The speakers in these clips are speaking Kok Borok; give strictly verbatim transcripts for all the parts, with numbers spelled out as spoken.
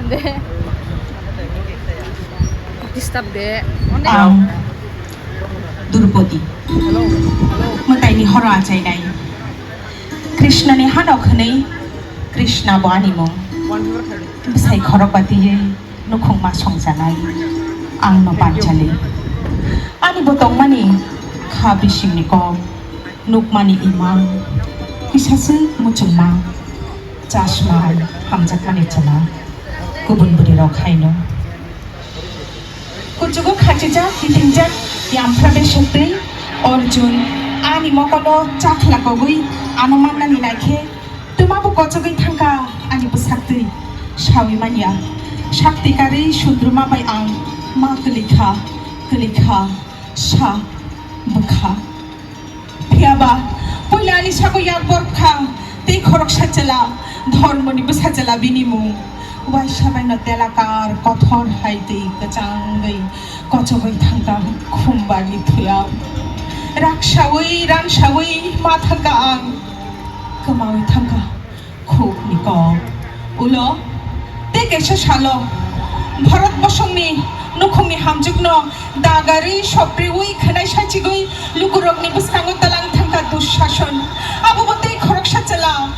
De. Disturb de. Ang Drupadi. Mwtaini horo achainai. Krishnani hanok hwnwi Krishna bo ani mung. Bwsai khorok batiwi nukhungma songjanai. Ang no panchali. Ani bo tongmani kha bisingni kok. Nukmani imang, kisaswk muchungma, chasma, hamjakmani chwla, kubun bwrwirok haino. Kuchugo khachijak, kitingjak, yamphra besektwi, Arjun, ani mokolo chakhlakogwi ano mannani naikhe, twmabo kochogwi thangkha ani bwsaktwi, sawi manya, sakti karwi sundruma bai ang ma kwlikha, kwlikha, sa, bwkha. Phiyaba, puila ani sago yak bor kha, tei khoroksa chwla, dhormoni bwsa chwla bini mung. Waisa baino telakar, kothor hai twi kwchangwi kochogwi thangkha khumbarni thuyao. Raksawi, ransawi ma thangkha ang, kwmawi thangkha. Khukni kok. Ulo, tei kaisa salo, Bharat bosongni nukhungni hamjwkno dagarwi, sopriwi, khwnai saichigwi lukurokni bwskango tlang thangkha Dushason. Abobo tei khoroksa chwla.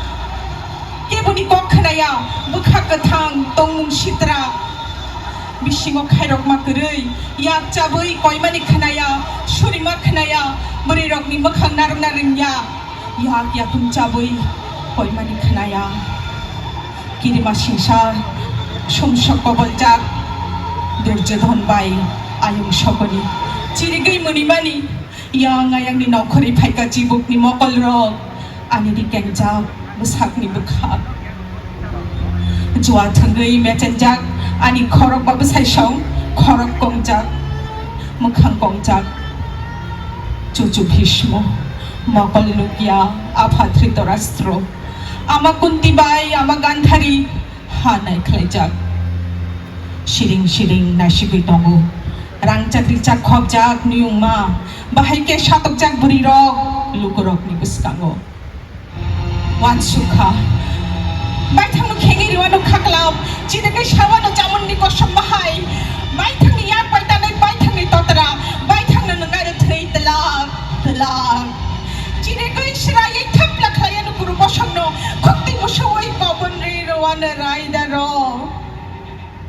Keboni kok khwnaya, bwkha kwthang, tongmung sitra. Bisingo khairokma kwrwi, yak chabwi koimani khwnaya, surima khwnaya, bwrwirokni mwkhang narwkna rwngya. Yak yakung chabwi koimani khwnaya. Kirima singsa sumsok koboljak Duryodhon bai ayung sokoni. Chirigwi mwnimani yang ayangni nokhorwi phaikha chibukni mokolrok. Ani rikengjak bwsakni bwkhak. Jua thwngwi mechenjak ani khorok ba bwsai song khorok kongjak, mwkhang kongjak. Chuchu Bhismo, mokol nukya, apha Dhritarashtra, ama Kunti bai ama Gandhari ha naikhlaijak. Siring siring naisigwi tongo. Rang chakri chak khopjak niyungma, bahai khe satokjak bwrwirok lukurokni bwskango. Wansukha. Baithangno khengwi rwano khaklao, chirigwi sawano chamunni kosom bahai. Baithangni yak bai tanai, baithangni totra, baithangno nwngnai rw thwi twlak, twlak. Chirigwi sraiwi thapla khlaiya nukuru bosongno, khukti musuwi kobonrwi rwano raida rw.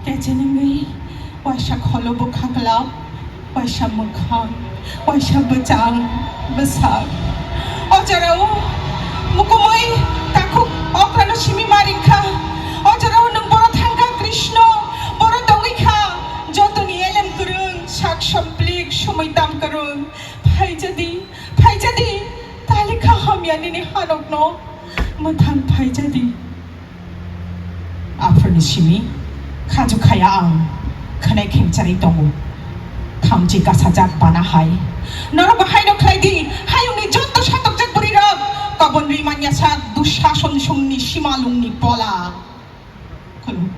Kechenengwi waisa kholo bwkha glak, waisa mwkhang, waisa bwchang bwsak. O jorao mukumui takhuk okrano simi ma ringkha. O jorao nwng boro thangkha Krishna, boro tongwi kha jotoni elem kwrwng, sak somplik, sumui tam kwrwng. Phaijadi, phaijadi, talikha hamya nini hanokno mwthang phaijadi. Aphuruni simi khaju khaya ang khwnai khengcharwi tongo. Thamchi kasajak bana hai. Norok bo haino khlai di, hayungni joto satokjak bwrwirok kobonrwi manya sak Dushason songni simalungni pola. Khulum.